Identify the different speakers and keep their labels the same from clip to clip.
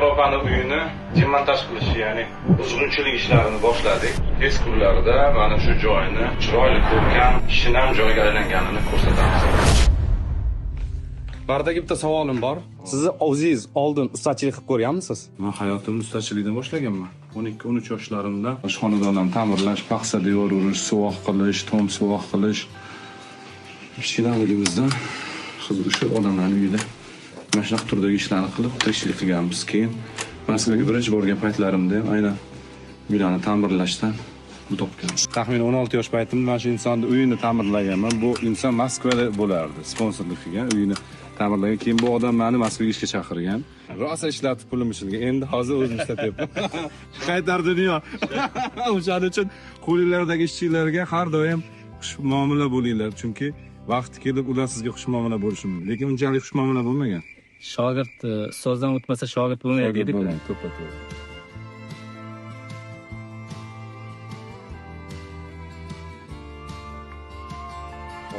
Speaker 1: Nigora opani uyini demontaj qilish, ya'ni buzg'unchilik ishlarini boshladik. Tez kunlarda mana shu joyni chiroyli, ko'rkam, shinam joyga aylanganini ko'rsatamiz.
Speaker 2: Bardaga bitta savolim bor. Sizni o'zingiz oldin ustachilik qilib ko'rganmisiz?
Speaker 1: Man hayotimni ustachilikdan boshlaganman. 12-13 yoshlarimda xonadonlarni ta'mirlash, paxsa devor urish, suvoq qilish, tom suvoq qilish. Kichkinaligimizdan o'sha odamlarning uyida mana shunaqa turdagi ishlarni qilib tirikchilik qilganmiz. Keyin Moskvaga birinchi borgan paytlarimda ham aynan uylarni ta'mirlashdan pul topganman. Taxminan 16 yosh paytimda mana shu insonni uyini ta'mirlaganman. Bu inson Moskvada bo'lardi, sponsorlik qilgan, uyini ta'mirlagan. Keyin bu odam meni Moskvaga ishga chaqirgan. Rosa ishlatib pulim ishilgan. Endi hozir o'zim ishlatyapman. Qaytar dunyo. O'shaning uchun qo'linglardagi ishchilarga har doim xushmuomala bo'linglar, chunki vaqti kelib ular sizga xushmuomala bo'lishi mumkin. Lekin unchalik xushmuomala bo'lmagan.
Speaker 3: Shogird ustozdan o'tmasa shogird bo'lmaydi
Speaker 1: Shogird
Speaker 3: deydi.
Speaker 1: bo'lgan, to'ppa-to'g'ri.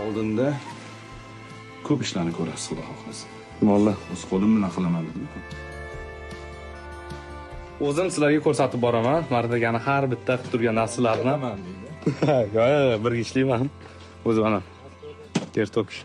Speaker 1: Oldinda ko'p ishlarni ko'rasiz, xudo xohlasa.
Speaker 2: Vallah.
Speaker 1: O'z qo'lim bilan qilaman dedim.
Speaker 2: O'zim sizlarga ko'rsatib boraman. Mardagani har bitta qilib turgan narsalarni. Yo'q, yo'q, birga ishlayman. O'zi mana. Ter to'kish.